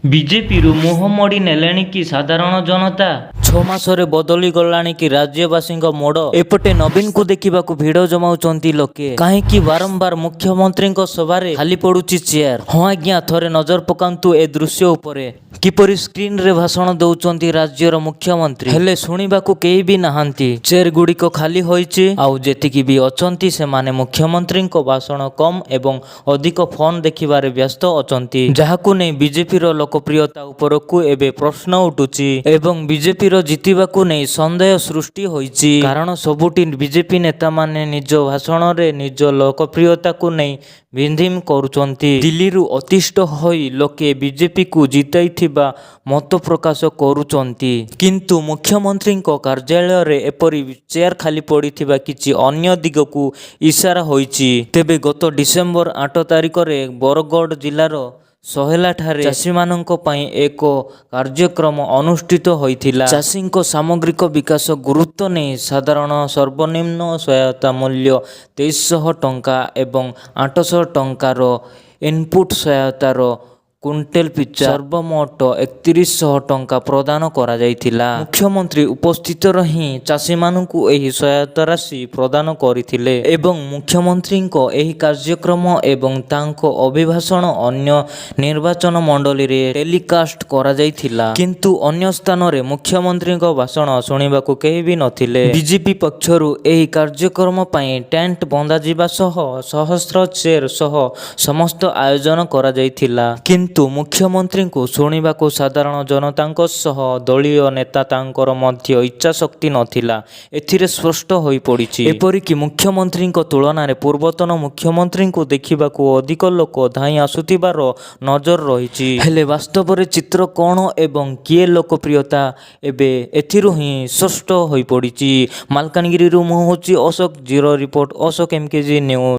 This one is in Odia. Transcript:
ବିଜେପିରୁ ମୁହଁ ମୋଡ଼ି ନେଲେଣି କି ସାଧାରଣ ଜନତା? 6 ମାସରେ ବଦଳି ଗଲାଣି କି ରାଜ୍ୟବାସୀଙ୍କ ମୋଡ଼? ଏପଟେ ନବୀନଙ୍କୁ ଦେଖିବାକୁ ଭିଡ଼ ଜମାଉଛନ୍ତି ଲୋକେ। କାହିଁକି ବାରମ୍ବାର ମୁଖ୍ୟମନ୍ତ୍ରୀଙ୍କ ସଭାରେ ଖାଲି ପଡୁଛି ଚେୟାର? ହଁ ଆଜ୍ଞା, ଥରେ ନଜର ପକାନ୍ତୁ ଏ ଦୃଶ୍ୟ ଉପରେ। କିପରି ସ୍କ୍ରିନରେ ଭାଷଣ ଦେଉଛନ୍ତି ରାଜ୍ୟର ମୁଖ୍ୟମନ୍ତ୍ରୀ, ହେଲେ ଶୁଣିବାକୁ କେହି ବି ନାହାନ୍ତି। ଚେୟାର ଗୁଡ଼ିକ ଖାଲି ହୋଇଛି, ଆଉ ଯେତିକି ବି ଅଛନ୍ତି ସେମାନେ ମୁଖ୍ୟମନ୍ତ୍ରୀଙ୍କ ଭାଷଣ କମ୍ ଏବଂ ଅଧିକ ଫୋନ୍ ଦେଖିବାରେ ବ୍ୟସ୍ତ ଅଛନ୍ତି, ଯାହାକୁ ନେଇ ବିଜେପିର ଲୋକପ୍ରିୟତା ଉପରକୁ ଏବେ ପ୍ରଶ୍ନ ଉଠୁଛି ଏବଂ ବିଜେପିର ଜିତିବାକୁ ନେଇ ସନ୍ଦେହ ସୃଷ୍ଟି ହୋଇଛି। କାରଣ ସବୁଠି ବିଜେପି ନେତାମାନେ ନିଜ ଭାଷଣରେ ନିଜ ଲୋକପ୍ରିୟତାକୁ ନେଇ ବିନ୍ଧିମ କରୁଛନ୍ତି। ଦିଲ୍ଲୀରୁ ଅତିଷ୍ଠ ହୋଇ ଲୋକେ ବିଜେପିକୁ ଜିତାଇଥିବା ମତ ପ୍ରକାଶ କରୁଛନ୍ତି। କିନ୍ତୁ ମୁଖ୍ୟମନ୍ତ୍ରୀଙ୍କ କାର୍ଯ୍ୟାଳୟରେ ଏପରି ଚେୟାର ଖାଲି ପଡ଼ିଥିବା କିଛି ଅନ୍ୟ ଦିଗକୁ ଇସାରା ହୋଇଛି। ତେବେ ଗତ ଡିସେମ୍ବର 8 ତାରିଖରେ ବରଗଡ଼ ଜିଲ୍ଲାର ସୋହେଲାଠାରେ ଚାଷୀମାନଙ୍କ ପାଇଁ ଏକ କାର୍ଯ୍ୟକ୍ରମ ଅନୁଷ୍ଠିତ ହୋଇଥିଲା। ଚାଷୀଙ୍କ ସାମଗ୍ରିକ ବିକାଶ ଗୁରୁତ୍ୱ ନେଇ ସାଧାରଣ ସର୍ବନିମ୍ନ ସହାୟତା ମୂଲ୍ୟ 2300 ଟଙ୍କା ଏବଂ 800 ଟଙ୍କାର ଇନପୁଟ ସହାୟତାର କୁଇଣ୍ଟାଲ ପିଛା ସର୍ବମୋଟ 3100 ଟଙ୍କା ପ୍ରଦାନ କରାଯାଇଥିଲା। ମୁଖ୍ୟମନ୍ତ୍ରୀ ଉପସ୍ଥିତ ରହି ଚାଷୀମାନଙ୍କୁ ଏହି ସହାୟତା ରାଶି ପ୍ରଦାନ କରିଥିଲେ ଏବଂ ମୁଖ୍ୟମନ୍ତ୍ରୀଙ୍କ ଏହି କାର୍ଯ୍ୟକ୍ରମ ଏବଂ ତାଙ୍କ ଅଭିଭାଷଣ ଅନ୍ୟ ନିର୍ବାଚନ ମଣ୍ଡଳୀରେ ଟେଲିକାଷ୍ଟ କରାଯାଇଥିଲା। କିନ୍ତୁ ଅନ୍ୟ ସ୍ଥାନରେ ମୁଖ୍ୟମନ୍ତ୍ରୀଙ୍କ ଭାଷଣ ଶୁଣିବାକୁ କେହି ବି ନଥିଲେ। ବିଜେପି ପକ୍ଷରୁ ଏହି କାର୍ଯ୍ୟକ୍ରମ ପାଇଁ ଟେଣ୍ଟ ବନ୍ଧାଯିବା ସହ ସହସ୍ର ଚେୟାର ସହ ସମସ୍ତ ଆୟୋଜନ କରାଯାଇଥିଲା। କିନ୍ତୁ ମୁଖ୍ୟମନ୍ତ୍ରୀଙ୍କୁ ଶୁଣିବାକୁ ସାଧାରଣ ଜନତାଙ୍କ ସହ ଦଳୀୟ ନେତା ତାଙ୍କର ମଧ୍ୟ ଇଚ୍ଛାଶକ୍ତି ନଥିଲା, ଏଥିରେ ସ୍ପଷ୍ଟ ହୋଇପଡ଼ିଛି। ଏପରିକି ମୁଖ୍ୟମନ୍ତ୍ରୀଙ୍କ ତୁଳନାରେ ପୂର୍ବତନ ମୁଖ୍ୟମନ୍ତ୍ରୀଙ୍କୁ ଦେଖିବାକୁ ଅଧିକ ଲୋକ ଧାଇଁ ଆସୁଥିବାର ନଜର ରହିଛି। ହେଲେ ବାସ୍ତବରେ ଚିତ୍ର କ'ଣ ଏବଂ କିଏ ଲୋକପ୍ରିୟତା, ଏବେ ଏଥିରୁ ହିଁ ସ୍ପଷ୍ଟ ହୋଇପଡ଼ିଛି। ମାଲକାନଗିରିରୁ ମୁଁ ହେଉଛି Ashok, zero report, Ashok MKG news.